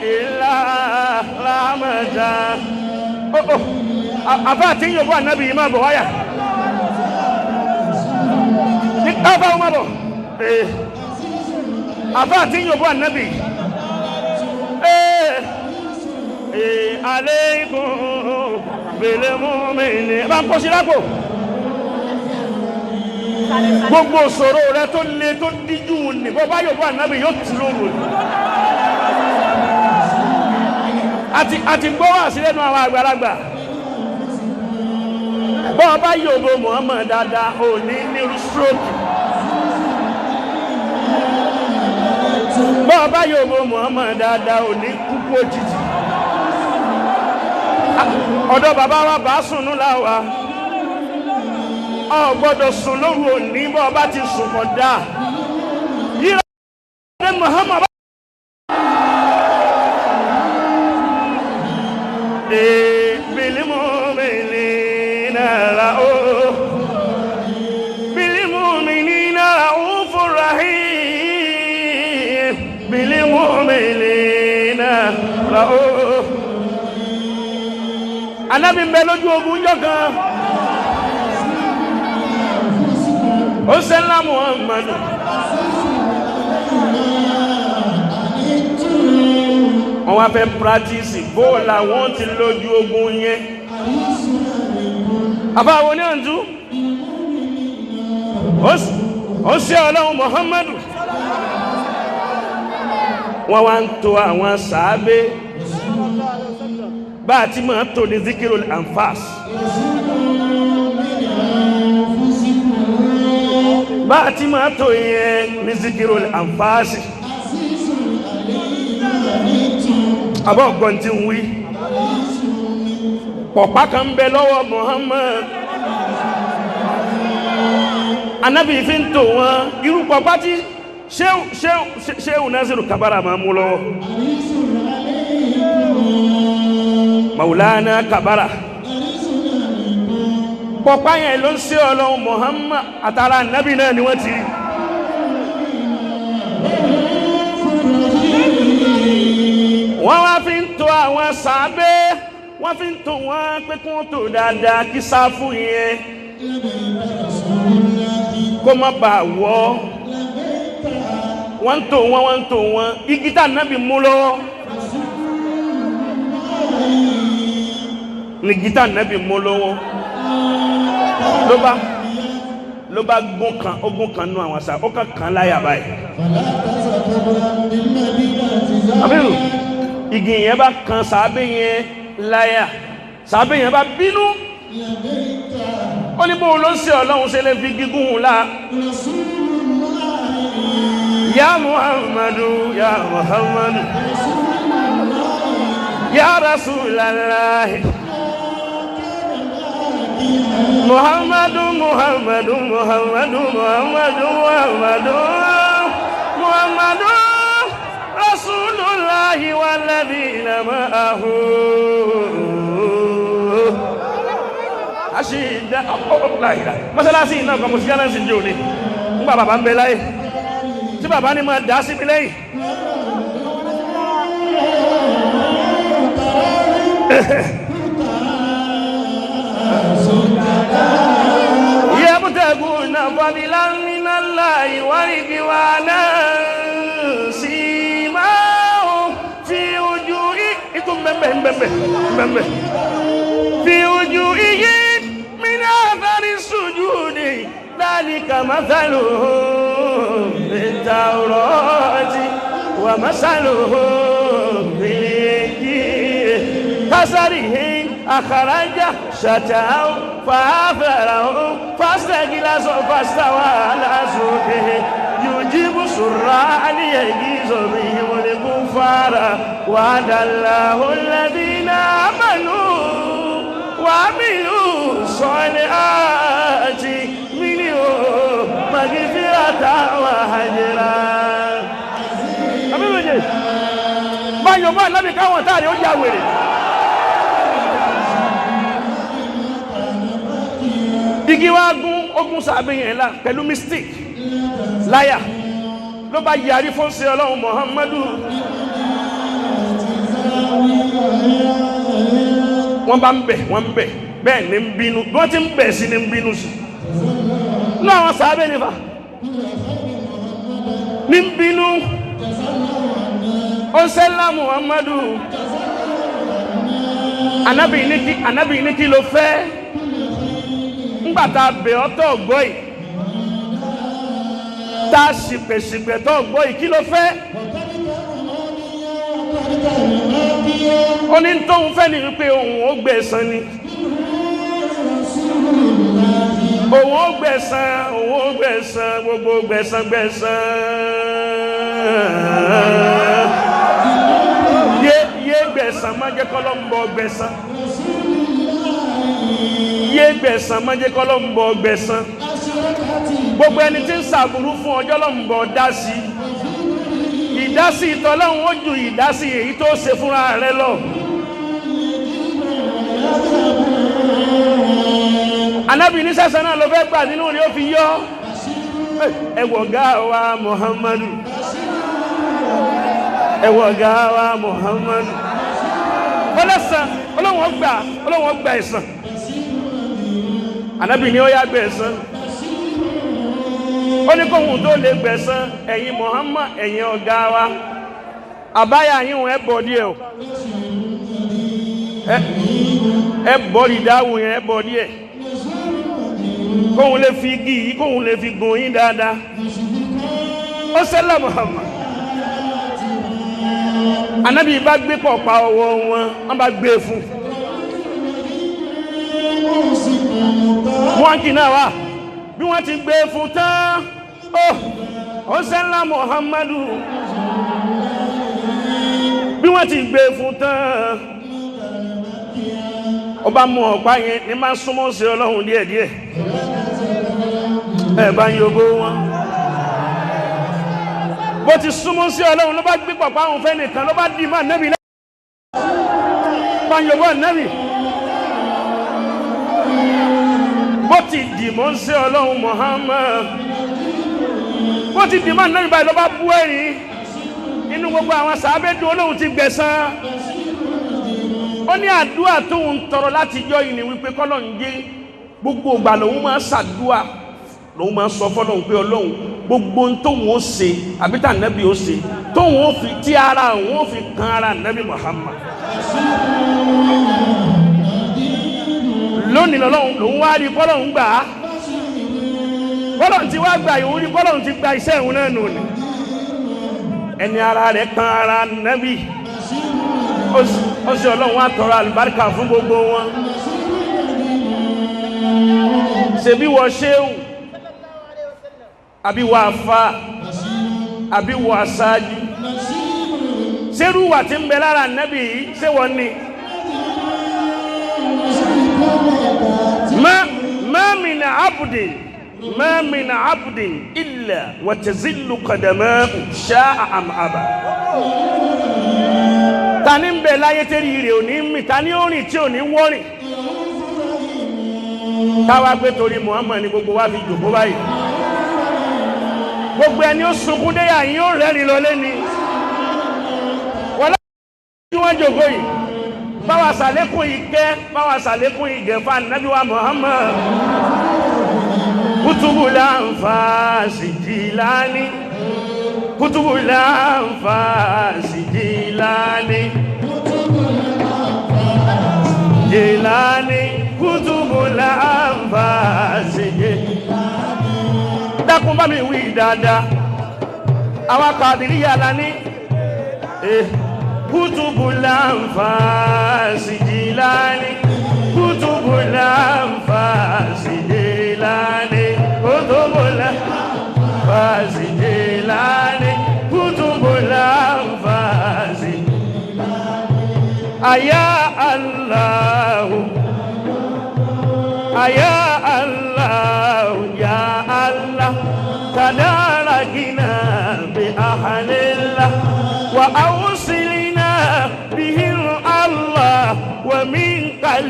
illa rahmatan. Oh, àbá àti yòókù ànábì yìí máa bọ̀ wáyà. Àbá wọn máa bọ̀. Àbá àti yòókù ànábì. Aleikum bil mu'minin. Bá ń kó sí lápò. Gbogbo ìṣòro rẹ tó le tó díjú ní bọ́ bá yòókù ànábì yóò tù lóru. Àti gbọ́ wà sí lẹ́nu àwọn àgbàlagbà. Bọ́ bá yòókù Muhammad dáadáa ò ní nírú stroke. Bọ́ bá yòókù Muhammad dáadáa ò ní kúkú òjijì. Ọ̀dọ̀ bàbá wa bá sùn láwa. Ọ gbọ́dọ̀ sùn lóru òní bọ́ bá ti sùn kọ̀ dáa. Yíra ní Muhammad bá. Bil mu'minina ra'uf bil mu'minina ra'ufur rahim bil mu'minina ra'uf. Ànábì ń bẹ lójú ogun jọ́ kan. Ó ṣe ńlá Muhammadu. Wọ́n wá fẹ́ pírátìsì bóòlà wọ́n ti lójú ogun yẹn. Àbáwo ní ọ̀ntú? Ó ṣe Ọlọ́run Muhammadu. Wọ́n wá ń to àwọn sàábé. Bá a ti máa tò ní zikirul anfas. Bá a ti máa tò yẹn ní zikirul anfas. Àbọ̀ ọ̀gbọ́n tí ń wí. Pọ̀pá kan ń bẹ lọ́wọ́ Muhammad. Anábì fi ń tò wọn. Irú pọ̀pá tí Ṣéhù Nasiru Kabara máa mú lọ́wọ́. Maulana Kabara. Pọ̀pá yẹn ló ń ṣe Ọlọ́run Muhammad àtàrà ànábì náà ni wọ́n ti rí. Wọ́n wá fi ń tò àwọn sàábé, wọ́n fi ń tò wọ́n pé kí wọ́n tò dáadáa kí sáfù yẹn kó má bàa wọ́. Wọ́n ń tò wọ́n, wọ́n ń tò wọ́n. Igi tá ànábì mú lọ́wọ́. Ní gítà ànábì mú lọ́wọ́. Ló bá gún kan, ó gún kan nú àwọn àṣà, ó kàn kàn láyà báyìí. Àbírù, igi yẹn bá kan sàábé yẹn láyà. Sàábé yẹn bá bínú. Ó ní bóun ló ń ṣe Ọlọ́run ṣe lè fi gígùn ńlá. Ya Muhammadu, ya Muhammadu, ya Rasulallah. Muhammadu, Muhammadu, Muhammadu, Muhammadu, Muhammadu, Muhammadu, Rasulullahi walladhina ma'ahu. Aṣídá, láìláì. Mọ́sálásí iná kan mo sí yánà sí jò ní. Ńgbà bàbá ń bẹ láyé. Tí bàbá ní máa dá sí mi lẹ́yìn. Yabtaguna fadlan minallahi wa ridwana simahum fi wujuhi itum bembe bembe bembe fi wujuhihim min athari sujudi dhalika mathaluhum fit-tawrati wa mathaluhum fil-injili kasarihin akhraja shatahu fa'atharahu fastaghlasa fastawa ala suqihi yujibu surra'a liyaghiza bihimul kuffara wa'ada Allahu alladhina amanu wa 'amilu salihati minhum maghfiratan wa ajran. Báyọ̀ bá lábì káwọn táàrí ó yà wèrè. Igi wá gún ogun sàbí yẹn lá pẹ̀lú mystic láyà ló bá yarí fún sí Ọlọ́run Muhammadu. Wọ́n bá ń bẹ̀, wọ́n ń bẹ̀, bẹ́ẹ̀ ni ń bínú, bí wọ́n ti ń bẹ̀ sí ni ń bínú sí. Ní àwọn sàábẹ̀ nífà ní ń bínú. Ó sẹ́lá Muhammadu. Ànábì ní kí ló fẹ́? Ńgbàtà bẹ̀ ọ́ tó gbọ́ yìí, tá a ṣìpẹ̀ṣìpẹ̀ tó gbọ́ yìí, kí ló fẹ́? Ó ní tóun fẹ́ ni wípé òun ó gbẹ̀san ni. Òun ó gbẹ̀san, òun ó gbẹ̀san, gbogbo gbẹ̀san gbẹ̀san. Yé gbẹ̀san má jẹ́ kọ́lọ́ ń bọ̀ gbẹ̀san. Yé gbẹ̀san má jẹ́ kọ́lọ́ ń bọ̀ gbẹ̀san. Gbogbo ẹni tí ń ṣàbùrú fún ọjọ́ ló ń bọ̀ dá sí. Ìdásí ìtọ́lọ́hun ó ju ìdásí èyí tó ṣe fúnra rẹ̀ lọ. Ànábì ní sẹ́sẹ̀ náà ló fẹ́ gbà nínú rí ó fi yọ́. Ẹwọ̀ ọ̀gá wa Muhammadu. Ẹwọ̀ ọ̀gá wa Muhammadu. Ọlọ́sàn, Ọlọ́hun gbà, Ọlọ́hun gbà ẹ̀san. Ànábì ní ó yá gbà ẹ̀san. Ó ní kóhun tó lè gbẹ̀san, ẹ̀yin Muhammad, ẹ̀yin ọ̀gá wa. Àbáyà yín ẹ bọ̀ díẹ̀ o. Ẹ bọ̀ ìdáhùn yẹn, ẹ bọ̀ díẹ̀. Kóhun lè fi igi yìí, kóhun lè fi gùn yín dáadáa. Ó sẹ́lá Muhammad. Ànábì bá gbé pọ̀pá ọwọ́ wọn, wọ́n bá gbé fún. Wọ́n kì náà wà. Bí wọ́n ti gbé fún tán, ó sẹ́lá Muhammadu. Bí wọ́n ti gbé fún tán, ó bá mú ọ̀pá yẹn ní máa súnmọ́ sí Ọlọ́run díẹ̀díẹ̀. Ẹ bá ń yòbó wọn. Bó ti súnmọ́ sí Ọlọ́run ló bá gbé pọ̀pá àwọn fẹ́ nìkan ló bá dì máa nẹ́bì lẹ́yìn. Bá ń yòbó nẹ́bì. Bó ti dì mọ́ sí Ọlọ́run Muhammad. Bó ti dì máa nẹ́bì báyìí ló bá bú ẹ̀rín. Inú gbogbo àwọn sàábé dùn, Ọlọ́run ti gbẹ̀san. Ó ní àdúà tó ń tọrọ láti jọ yìí ni wípé kọ́lọ̀ ń gé gbogbo ìgbà lòun máa ṣàdúà, lòun máa sọ fọ́lọ́hun pé Ọlọ́run gbogbo ohun tóun ó ṣe àbí tá nẹ́bí ó ṣe tóun ó fi tí ara òun ó fi kan ara nẹ́bí Muhammad. Lónìí lọ́lọ́run lòun wá rí kọ́lọ́hun gbà á. Kọ́lọ́hun ti wá gbà ìhun rí kọ́lọ́hun ti gba iṣẹ́ ìhun náà nù ni. Ẹni ara rẹ̀ kan ara nẹ́bí. Ó sì Ọlọ́run wá tọrọ àlùbáríkà fún gbogbo wọn. Ṣebí wọ ṣéhù, àbí wọ àfá, àbí wọ aṣáájú. Ṣérú wà tí ń bẹ lára nẹ́bí yìí, ṣé wọ́n ni? Ma min abdin, ma min abdin illa wa tazillu qadamahu sha'a am aba. Ta ní ń bẹ láyé tẹ́rí rẹ̀ ò ní mì, ta ní ó rìn tí ò ní wọ́rìn. Táwa gbé torí Muhammad ní gbogbo wa fi jòkó báyìí. Gbogbo ẹni ó sunkún déyà yín ó rẹ́rìn lọ lẹ́ni. Wọ́n láti wọ́n jòkó yìí. Báwa sàlékún ìkẹ́, báwa sàlékún ìgẹ̀fà Nábì wa Muhammad. Kutubu lanfasi Jilani. Kutubu lanfasi Jilani. Jilani. Kutubu lanfasi Jilani. Dákun bá mi wí dáadáa. Àwọn Kàdíríyà la ní. Kutubu lanfasi Jilani. Kutubu lanfasi Jilani. Kutubu lanfasi Jilani. Kutubu lanfasi. Aya Allahu. Aya Allahu ya Allah. Tadarakina bi ahlillah wa awsilna bihi Allah wa minkal